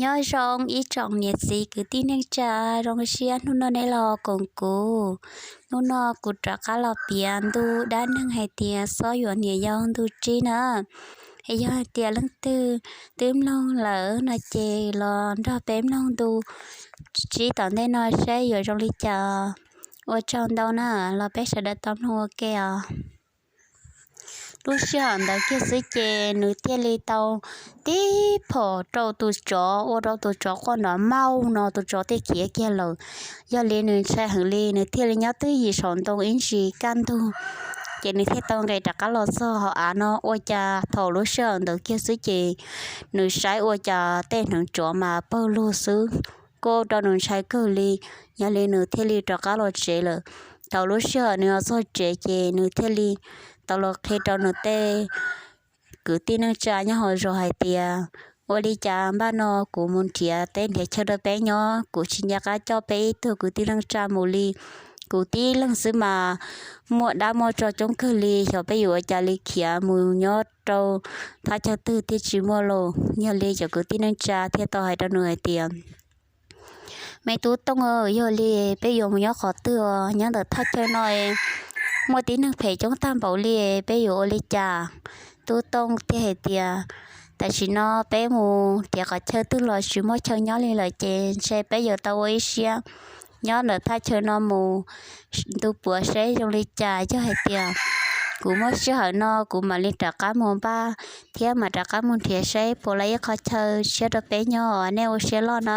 Nyob zoo ib tsoom niam txiv kwv tij neej tsa, zoo siab hnub no nej los koom kuv. Hnub no kuv rov qab los piav ntu dab neeg hais tias xob yuav niam yau ntu tsib na. Es yog hais tias leej twg twb mloog lawm no ces los nrog peb mloog ntu tsib tom ntej no saib yuav zoo li cas. Ua tsaug ntau na, los peb sawv daws tau mloog ua ke os. Lub sij hawm ntawd kiag xwb ces nws thiaj li tau tib phom rau tus tsov, ua rau tus tsov quaj nrov mauj no, tus tsov thiaj khiav kiag lawm. Yog li nws ntshai heev li, nws thiaj li nyob twj ywm saum ntoo ib ntsis kaj ntug, ces nws thiaj tau nqes rov qab los txog hauv av no. Ua cas thaum lub sij hawm ntawd kiag xwb ces nws saib ua cas tej hneev tsov mas pawg lug xwb, kuj ua rau nws ntshai kawg li. Yog li nws thiaj li rov qab los tsev lawm. Thaum lub sij hawm nws los txog tsev ces nws thiaj li tau los qhia rau nws tej kwv tij neej tsa nyob hauv zos hais tias, ua li cas npaj no kuv mus nrhiav teb nrhiav chaw rau peb nyob, kuv tsis nco qab coj peb ib tug kwv tij neej tsa mus li. Kuv tib leeg xwb mas muaj dab muaj tsov coob kawg li, xyov peb yuav ua cas li khiav mus nyob rau thaj chaw twg thiaj tsis muaj los. Yog li cov kwv tij neej tsa thiaj tau hais rau nws hais tias, me tub Tooj, yog li peb yuav mus nyob qhov twg os? Nyob ntawm thaj chaw no muaj tib neeg phem coob tag npaum li, peb yuav ua li cas? Tub Tooj thiaj hais tias, tam sim no peb mus nrhiav qhov chaw twg los tsis muaj chaw nyob li lawm ces ntshe peb yuav tau ua ib siab nyob ntawm thaj chaw no mus ntu puav seb zoo li cas. Yog hais tias kuv muaj sij hawm no kuv mam li rov qab mus npaj thiab mam rov qab mus nrhiav seb puas tau ib qho chaw tshiab rau peb nyob, nej ua siab loj na,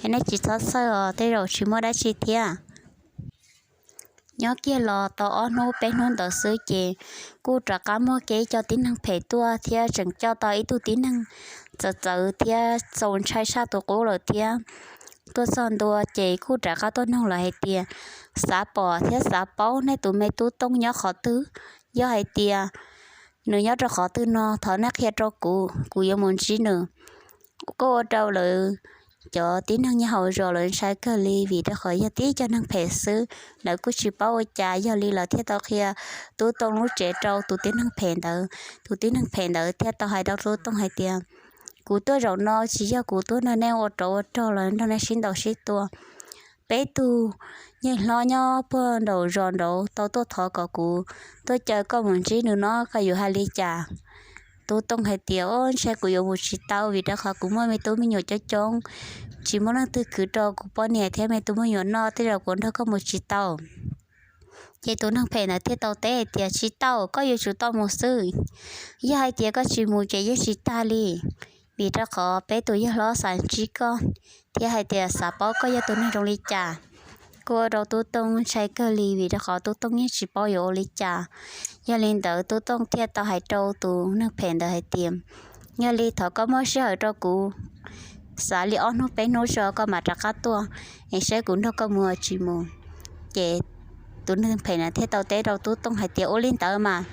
es nej tsis txhob txhawj os, tej zaum tsis muaj dab tsi thiab. Nyob kiag los tau ob hnub peb hnub ntawd xwb ces kuj rov qab muaj kiag ib co tib neeg phem tuaj thiab tseem coj tau ib tug tib neeg txawv txawv thiab txaus ntshai tshaj tus qub lawm thiab. Tuaj txog ntua ces kuj rov qab tuaj noog lawv hais tias, xav pom thiab xav paub nej tus me tub Tooj nyob qhov twg? Yog hais tias nws nyob rau qhov twg no thov nej qhia rau kuv, kuv yuav mus ntsib nws. Kuj ua rau lawv cov tib neeg nyob hauv zos lawv ntshai kawg li, vim rau qhov yog tib co neeg phem xwb, lawv kuj tsis paub ua cas. Yog li lawv thiaj tau qhia tub Tooj lub tsev rau tus tib neeg phem ntawd. Tus tib neeg phem ntawd thiaj tau hais rau tub Tooj hais tias, kuv tuaj zaum no tsis yog kuv tuaj nrog nej ua rov ua rog los nrog nej sib ntaus sib tua. Peb tug yeej hlob nyob puag nraum zos nraud tau tuaj thov kom kuv tuaj caw koj mus ntsib nws no, koj yuav hais li cas? Tub Tooj hais tias, o, ntshe kuv yuav mus tsis tau, vim rau qhov kuv muaj me tub me nyuam coob coob, tsis muaj leej twg khwv rau kuv poj niam thiab me tub me nyuam noj, tej zaum kuv nrog koj mus tsis tau. Ces tus neeg phem ntawd thiaj tau teb hais tias, tsis tau, koj yuav tsum tau mus xwb. Yog hais tias koj tsis mus ces yeej tsis tag li, vim rau qhov peb tus yawg hlob xav ntsib koj thiab hais tias xav paub koj yog tus neeg zoo li cas. Kuj ua rau tub Tooj ntshai kawg li, vim rau qhov tub Tooj yeej tsis paub yuav ua li cas. Yog li ntawd tub Tooj thiaj tau hais rau tus neeg phem ntawd hais tias, yog li thov koj muab sij hawm rau kuv, xav li ob hnub peb hnub tso koj mam rov qab tuaj, es saib kuv nrog koj mus los tsis mus. Ces tus neeg phem na thiaj tau teb rau tub Tooj hais tias, ua li ntawd mas,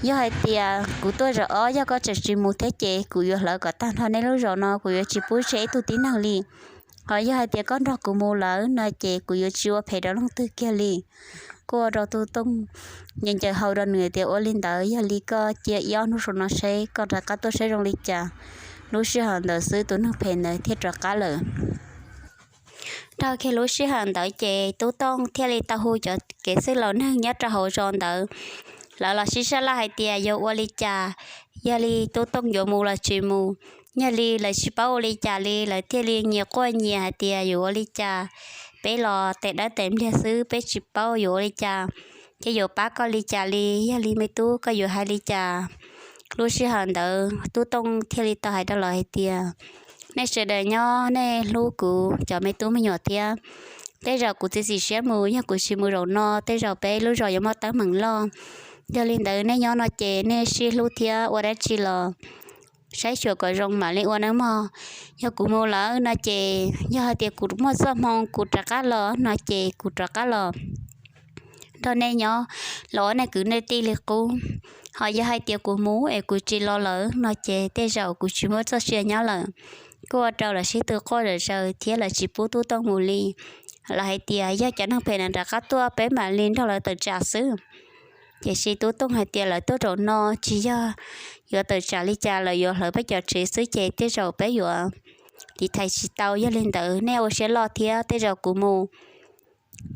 yog hais tias kuv tuaj zaum ob yog koj tseem tsis mus thiab ces kuv yuav hlawv kom tag nrho nej lub zos no, kuv yuav tsis pub tseg ib tug tib neeg li. Ho yog hais tias koj nrog kuv mus lawm no ces kuv yuav tsis ua phem rau leej twg kiag li. Kuj ua rau tub Tooj ncaws ncaws hau rau nws tias, ua li ntawd yog li koj cia ib ob hnub saum no seb koj rov qab tuaj saib zoo li cas. Lub sij hawm ntawd xwb tus neeg phem ntawd thiaj rov qab lawm. Dhau kiag lub sij hawm ntawd ces tub Tooj thiaj li tau hu cov kev xwb laus neeg nyob rau hauv zos ntawd, lawv los sib sab laj hais tias yuav ua li cas, yog li tub Tooj yuav mus los tsis mus. Yog li lawv tsis paub ua li cas li, lawv thiaj li nyias quaj nyias hais tias, yuav ua li cas, peb los tes dawb tes npliag xwb, peb tsis paub yuav ua li cas, ces yuav pab koj li cas li. Yog li me tub, koj yuav hais li cas? Lub sij hawm ntawd tub Tooj thiaj li tau hais rau lawv hais tias, nej sawv daws nyob nej hlub kuv cov me tub me nyuam thiab. Tej zaum kuv txiav txim siab mus, yog kuv tsis mus zaum no tej zaum peb lub zos yuav muaj teeb meem loj. Yog li ntawd nej nyob no ces nej sib hlub thiab ua dab tsi los saib xyuas kom zoo mam li ua nawb mog. Yog kuv mus lawm no ces yog hais tias kuv muaj txoj hmoo kuv rov qab los no ces kuv rov qab los nrog nej nyob los ua nej kwv nej tij li qub. Ho yog hais tias kuv mus es kuv tsis los lawm no ces tej zaum kuv tsis muaj txoj sia nyob lawm. Kuj ua rau lawv sib tw quaj zom zaws thiab lawv tsis pub tub Tooj mus li. Lawv hais tias yog cov neeg phem na rov qab tuaj peb mam li nrog lawv tawm tsam xwb. Tiam sis tub Tooj hais tias lawv tuaj zaum no tsis yog yuav tawm tsam li cas, lawv yuav hlawv peb cov tsev xwb ces tej zaum peb yuav tiv thaiv tsis tau. Yog li ntawd nej ua siab loj thiab, tej zaum kuv mus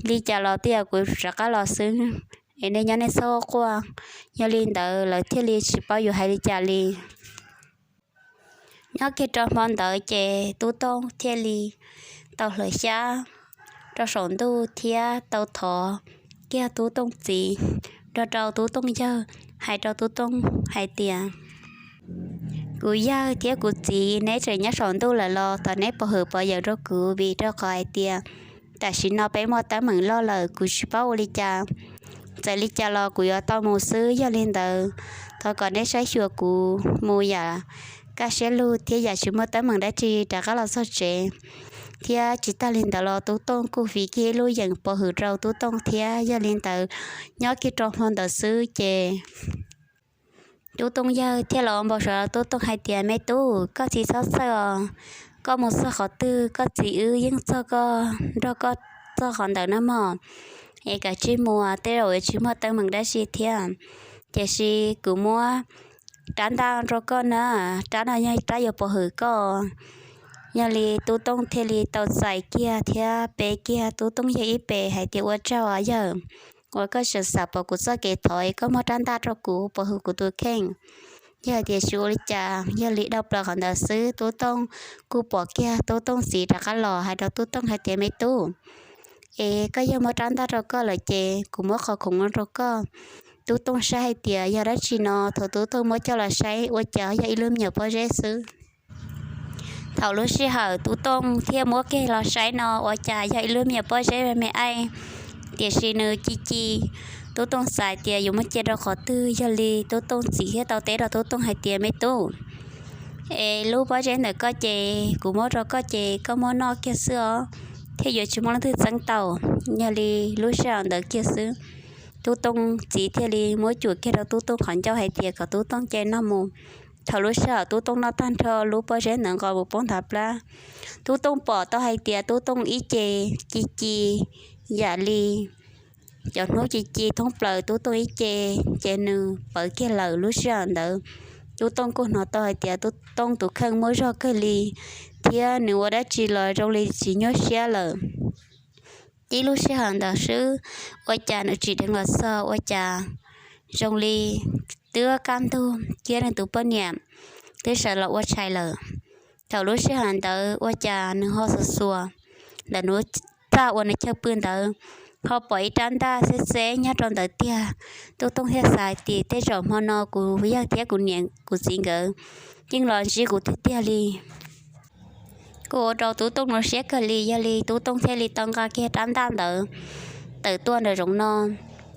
li cas los tej zaum kuv rov qab los xwb, es nej nyob nej txhob quaj. Yog li ntawd lawv thiaj li tsis paub yuav hais li cas li. Nyob kiag rau hmo ntawd ces Tub Tooj thiaj li tau hlawv xyab rau saum ntuj thiab tau thov kiag Tub Tooj txiv nrog rau Tub Tooj yawg, hais rau Tub Tooj hais tias, kuv yawg thiab kuv txiv, neb tseem nyob saum ntuj lawm los thov neb pov hwm pov yawm rau kuv, vim rau qhov hais tias tam sim no peb muaj teeb meem loj lawm, kuv tsis paub ua li cas. Txawm li cas los kuv yuav tau mus xwb. Yog li ntawd thov kom neb saib xyuas kuv mus yam kaj siab lug thiab yam tsis muaj teeb meem dab tsi rov qab los txog tsev. Thiab tsis tag li ntawd los Tub Tooj kuj fiv kiag ib lub yeem pov hwm rau Tub Tooj thiab. Yog li ntawd nyob kiag rau hmo ntawd xwb ces Tub Tooj yawg thiaj los ua npau suav rau Tub Tooj hais tias, me tub, koj txiv txhob txhawj os, koj mus txog qhov twg koj txiv wb yeej txog koj, nrog koj txog qhov ntawd na mog. Es kav tsij mus, tej zaum yuav tsis muaj teeb meem dab tsi thiab. Tiam sis kuv muab rab ntaj rau koj na, rab no yog rab yuav pov hwm koj. Yog li Tub Tooj thiaj li tau txais kiag thiab pe kiag Tub Tooj yawg ib pe hais tias, ua tsaug os yawg, uas koj tseem xam pom kuv txoj kev thov es koj muab rab ntaj rau kuv pov hwm kuv tus kheej. Yog hais tias tsis ua li cas, yog li dhau plaws qhov ntawd xwb Tub Tooj kuj pom kiag Tub Tooj txiv rov qab los hais rau Tub Tooj hais tias, me tub, es koj yawg muab rab ntaj rau koj lawm ces kuv muab qhov khoom no rau koj. Tub Tooj saib hais tias yog dab tsi no, thaum Tub Tooj muab coj los saib ua cas yog ib lub me nyuam pob zeb xwb. Thaum lub sij hawm Tub Tooj thiaj muab kiag los saib no ua cas yog ib lub me nyuam pob zeb me me aib, tiam sis nws ci ci. Tub Tooj xav tias yuav muab cia rau qhov twg, yog li Tub Tooj txiv thiaj tau teb rau Tub Tooj hais tias, me tub, es lub pob zeb ntawm koj ces kuv muab rau koj ces koj muab noj kiag xwb os, thiaj yuav tsis muaj leej twg txeeb tau. Yog li lub sij hawm ntawd kiag xwb, Tub Tooj txiv thiaj li muab cuam kiag rau Tub Tooj qhov ncauj hais tias kom Tub Tooj cia noj mus. Thaum lub sij hawm Tub Tooj noj tag nrho, lub pob zeb ntawd nqos mus poob nthav plab. Tub Tooj pom tau hais tias Tub Tooj ib ce ci ci yam li cov hnub ci ci thoob plaws Tub Tooj ib ce, ces nws pawv kiag lawm. Lub sij hawm ntawd Tub Tooj kuj hnov tau hais tias Tub Tooj tus kheej muaj zog kawg li, thiab nws ua dab tsi los zoo li tsis nyuaj siab lawm. Tib lub sij hawm ntawd xwb, ua cas nws tsim dheev los txog ua cas zoo li twb kaj ntug thiab nws tus poj niam twb sawv los ua tshais lawm. Thaum lub sij hawm ntawd ua cas nws ho xuas xuas ntawm nws txaj uas nws chaw pw ntawd, ho pom ib rab ntaj xeb xeb nyob rau ntawd tiag. Tub Tooj thiaj xav hais tias tej zaum hmo no kuv yawg thiab kuv niam kuv txiv nkawd yeej los ntsib kuv tiag tiag li. Kuj ua rau Tub Tooj zoo siab kawg li. Yog li Tub Tooj thiaj li tau nqa kiag rab ntaj ntawd tawm tuaj nram zoov no,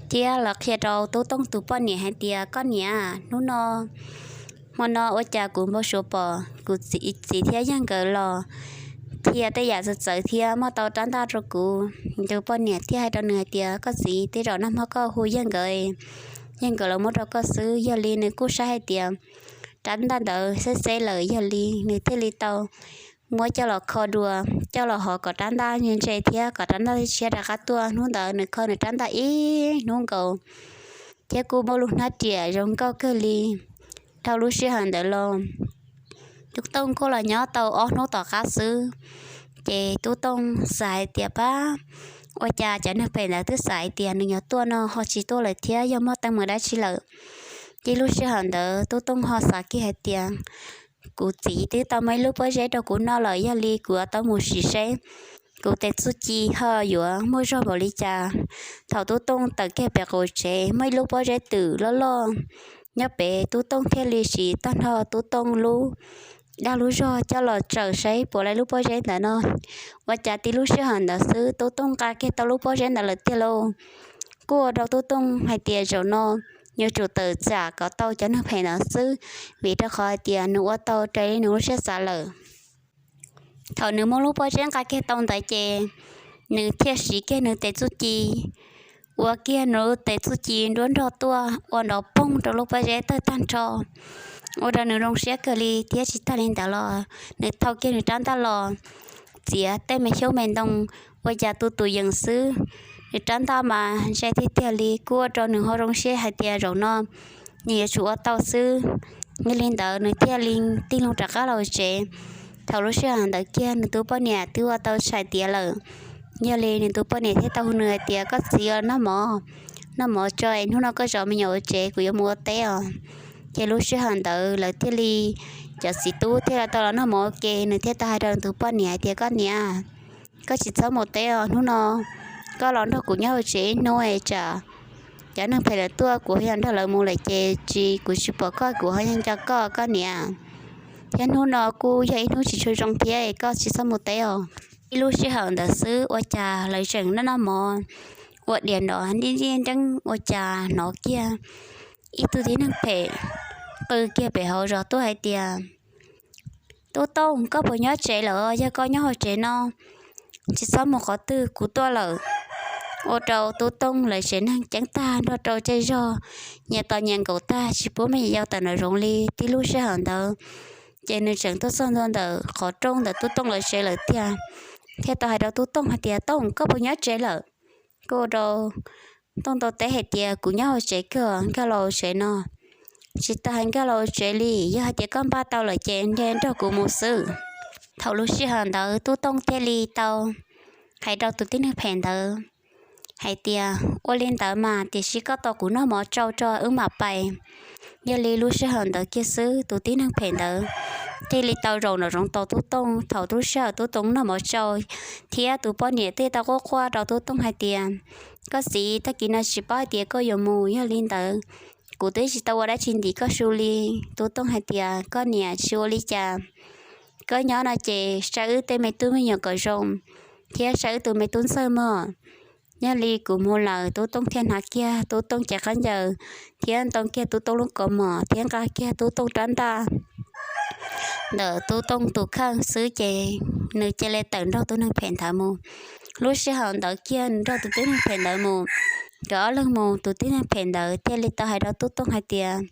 thiab los qhia rau Tub Tooj tus poj niam hais tias, koj niam, hnub no, hmo no ua cas kuv npau suav pom kuv txiv thiab yawg nkawd los qhia tej yam txawv txawv thiab muab tau rab ntaj rau kuv. Tus poj niam thiaj hais rau nws hais tias, koj txiv, tej zaum nag hmo koj hu yawg nkawd, yawg nkawd los muab rau koj xwb. Yog li nws kuj saib hais tias rab ntaj ntawd xeb xeb lawm, yog li nws thiaj li tau muab coj los kho dua, coj los hov kom rab ntaj ntse ntse thiab kom rab ntaj tshiab rov qab tuaj. Hnub ntawd nws kho nws rab ntaj ib hnub nkaus thiab kuj muaj lub hnab riam zoo nkauj kawg li. Dhau lub sij hawm ntawd los Tub Tooj kuj los nyob tau ob hnub tom qab xwb, ces Tub Tooj xav hais tias, pab, ua cas cov neeg phem ntawd twb xav hais tias nws yuav tuaj no ho tsis tuaj lawm thiab, yog muaj teeb meem dab tsi lawm. Tib lub sij hawm ntawd Tub Tooj ho xav kiag hais tias, kuv txiv twb tau muab ib lub pob zeb rau kuv noj lawm, yog li kuv yuav tau mus sim seb kuv tes txuj ci ho yuav muaj zog npaum li cas. Thaum Tub Tooj tawm kiag pem qaum tsev, muaj ib lub pob zeb twm loj loj nyob pem. Tub Tooj thiaj li siv tag nrho Tub Tooj lub dag lub zog coj los tsaws saib puas laib lub pob zeb ntawd no. Ua cas tib lub sij hawm ntawd xwb Tub Tooj nqa kiag tau lub pob zeb ntawd lawm tiag lauj. Kuj ua rau Tub Tooj hais tias zaum no yuav tsum tawm tsam kom tau cov neeg phem ntawd xwb, vim rau qhov hais tias nws ua tau raws li nws lub siab xav lawm. Thaum nws muab lub pob zeb nqa kiag tau ntawd ces nws thiaj siv kiag nws tes txuj ci, ua kiag nws tes txuj ci nruab nrog tuaj ua nrov poog rau lub pob zeb tawg tag nrho, ua rau nws zoo siab kawg li. Thiab tsis tag li ntawd los nws thau kiag nws rab ntaj los txiav tej me xyoob me ntoo ua cas tu tus yees xwb, nws rab ntaj mas ntse tiag tiag li. Kuj ua rau nws ho zoo siab hais tias zaum no nws yuav tsum ua tau xwb. Yog li ntawd nws thiaj li tig loo rov qab los tsev. Thaum lub sij hawm ntawd kiag nws tus poj niam twb ua tau tshais tiav lawm. Yog li nws tus poj niam thiaj tau hu nws hais tias, koj txiv, noj mov, noj mov tso, hnub no koj zov me nyuam ua tsev, kuv yuav mus ua teb os. Ces lub sij hawm ntawd lawv thiaj li, cov txiv tub thiaj li tau los noj mov ua ke, nws thiaj tau hais rau nws tus poj niam hais tias, koj niam, koj tsis txhob mus teb os, hnub no koj los nrog kuv nyob hauv tsev ib hnub es tsam cov neeg phem lawv tuaj kuv ho yog nrog lawv mus lawm ces tsis, kuv tsis pom koj kuv ho yog nco koj, koj niam. Thiab hnub no kuj yog ib hnub tsis tshua zoo thiab, koj tsis txhob mus teb os. Ib lub sij hawm ntawd xwb ua cas lawv tseem noj noj mov ua diam nrov nij nij nreeb, ua cas hnov kiag ib tug tib neeg phem qw kiag pem hauv zos tuaj hais tias, Tub Tooj, koj puas nyob tsev lawm? Yog koj nyob hauv tsev no, tsis txhob mus qhov twg, kuv tuaj lawm. Ua rau Tub Tooj lawv tsev neeg ceeb tag nrog rau zej zog, nyias tos nyias nkaum tag tsis pub me nyuam yaus tawm nraum zoov li. Tib lub sij hawm ntawd ces nws tseem tuaj txog ntua ntawm qhov rooj ntawm Tub Tooj lawv tsev lawm tiag, thiaj tau hais rau Tub Tooj hais tias, Tooj, koj puas nyob tsev lawm? Kuj ua rau Tooj tau teb hais tias, kuv nyob hauv tsev kawg, nkag los hauv tsev no. Tsis tas hais nkag los hauv tsev li, yog hais tias koj npaj tau lawm ces nrog kuv mus xwb. Thaum lub sij hawm ntawd Tub Tooj thiaj li tau hais rau tus tib neeg phem ntawd hais tias, ua li ntawd mas, tiam sis koj tos kuv noj mov tsau tso wb mam pais. Yog li lub sij hawm ntawd kiag xwb tus tib neeg phem ntawd thiaj li tau zaum nraum zoov tos Tub Tooj. Thaum lub sij hawm Tub Tooj noj mov tsau thiab tus poj niam twb tau quaj quaj rau Tub Tooj hais tias, koj txiv, tag kis no tsis paub hais tias koj yuav mus, yog li ntawd kuv twb tsis tau ua dab tsi ntim koj su li. Tub Tooj hais tias, koj niam, tsis ua li cas, koj nyob no ces saib wb tej me tub me nyuam kom zoo thiab saib wb tus me tub ntxawg mog. Yog li kuv mus lawm. Tub Tooj thiaj hnav kiag Tub Tooj cev khaub ncaws thiab ntoo kiag Tub Tooj lub kaus mom thiab nqa kiag Tub Tooj rab ntaj ntawm Tub Tooj tus kheej xwb ces nws cia li tawm nrog tus neeg phem ntawd mus. Lub sij hawm ntawd kiag nws nrog tus tib neeg phem ntawd mus, nkawd ob leeg mus, tus tib neeg phem ntawd thiaj li tau hais rau Tub Tooj hais tias,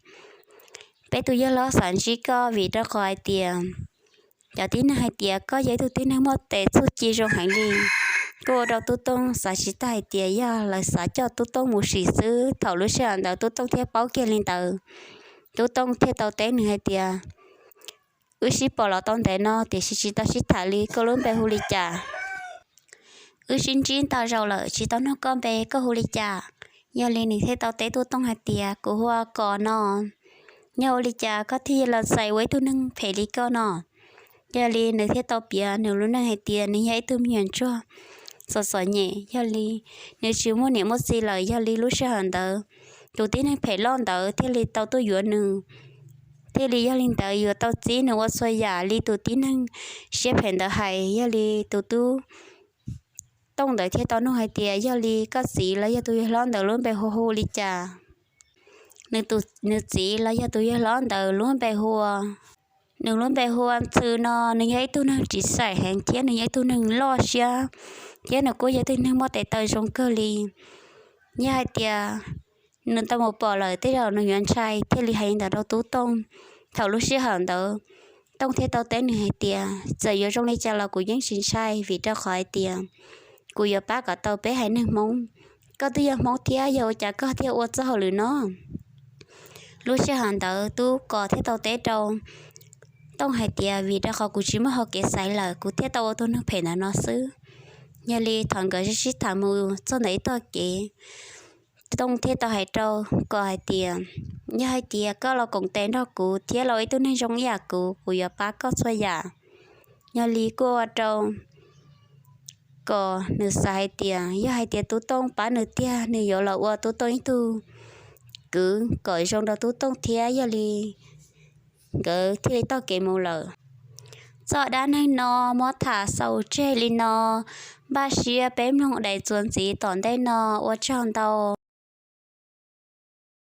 peb tus yawg hlob xav ntsib koj vim rau qhov hais tias cov tib neeg hais tias koj yog ib tug tib neeg muaj tes txuj ci zoo heev li. Kuj ua rau Tub Tooj xav tsis tag hais tias yog lawv xav coj Tub Tooj mus sim xwb. Thaum lub sij hawm ntawd Tub Tooj thiaj paub kiag li ntawd. Tub Tooj thiaj tau teb nws hais tias, wb sib pom los tau ntev no tiam sis tsis tau sib tham li, koj lub npe hu li cas? Wb sib ntsib ntau zaus lawm tsis tau nug koj npe, koj hu li cas? Yog li nws thiaj tau teb Tub Tooj hais tias, kuv hu ua Kos no. Yog ua li cas koj thiaj los txais ua ib tug neeg phem li koj no? Yog li nws thiaj tau piav nws lub neej hais tias nws yog ib tug me nyuam ntsuag txom txom nyem, yog li nws tsis muaj niam muaj txiv lawm. Yog li lub sij hawm ntawd tus tib neeg phem loj ntawd thiaj li tau tuaj yuav nws, thiaj li yog li ntawd yuav tau txib nws ua txhua yam li tus tib neeg siab phem ntawd hais. Yog li tus Tub Tooj ntawd thiaj tau nug hais tias, yog li koj txiv los yog tus yawg hlob ntawd lub npe hu hu li cas? Nws tus, nws txiv los yog tus yawg hlob ntawd lub npe hu ua, nws lub npe hu ua Ntxhw no. Nws yog ib tug neeg ris xaim heev thiab nws yog ib tug neeg loj siab, thiab nws kuj yog ib tug neeg muaj tes taw zoo kawg li. Yog hais tias nws tau mus pom lawm tej zaum nws yuav ntshai, thiaj li hais li ntawd rau Tub Tooj. Thaum lub sij hawm ntawd Tooj thiaj tau teb nws hais tias, txawm yuav zoo li cas los kuv yeej tsis ntshai, vim rau qhov hais tias kuv yuav pab kom tau peb haiv neeg Hmoob. Koj twb yog Hmoob thiab, yog ua cas koj thiaj ua txoj hauj lwm no? Lub sij hawm ntawd Tub Kos thiaj tau teb rau Tooj hais tias, vim rau qhov kuv tsis muaj hau kev xaiv lawm, kuv thiaj tau ua tus neeg phem ntawm no xwb. Yog li thaum nkawd sib sib tham mus txog ntawm ib tog kev, Tooj thiaj tau hais rau Kos hais tias, yog hais tias koj los koom tes nrog kuv thiab los ua ib tug neeg zoo ib yam kuv, kuv yuav pab koj txhua yam. Yog li kuj ua rau Kos nws xav hais tias yog hais tias Tub Tooj pab nws tiag, nws yuav los ua Tub Tooj ib tug kwv kom zoo rau Tub Tooj thiab. Yog li nkawd thiaj li taug kev mus lawm. Txoj dab neeg no muab tham xaus tseg li no, npaj siab peb mloog daim txuas ntxiv tom ntej no, ua tsaug ntau.